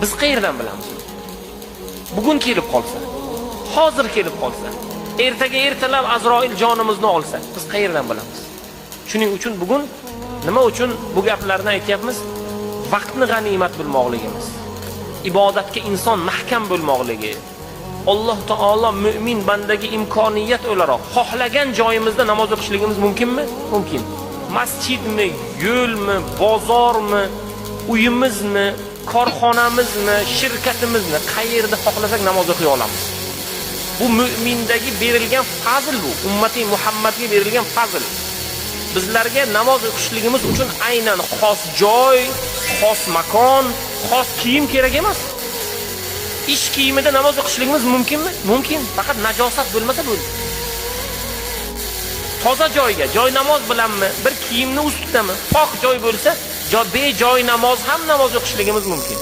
Biz qayerdan bilamiz? Bugun kelib qolsa, hozir kelib qolsa, ertaga ertalab Azroil jonimizni olsa, biz qayerdan bilamiz? Shuning uchun bugun nima uchun bu gaplarni aytyapmiz? Vaqtni g'animat bilmoqligimiz, ibodatga inson mahkam bo'lmoqligi, Alloh taolo mo'min bandaga imkoniyat o'laroq xohlagan joyimizda namoz o'qishligimiz mumkinmi? Mumkin. Masjidmi, yo'lmi, bozormi, uyimizmi, korxonamizmi, shirkatimizmi, qayerda xohlasak namoz o'qiy olamiz. Bu mo'mindagi berilgan fazl bu, ummati Muhammadga berilgan fazl. Bizlarga namoz o'qishligimiz uchun aynan xos joy, xos makon, xos kiyim kerak emas. Ish kiyimida namoz o'qishligimiz mumkinmi? Mumkin. Faqat najosat bo'lmasa bo'ldi. Toza joyga, joy namoz bilanmi, bir kiyimni ustidami, pok joy bo'lsa, bejoy namoz ham namoz o'qishligimiz mumkin.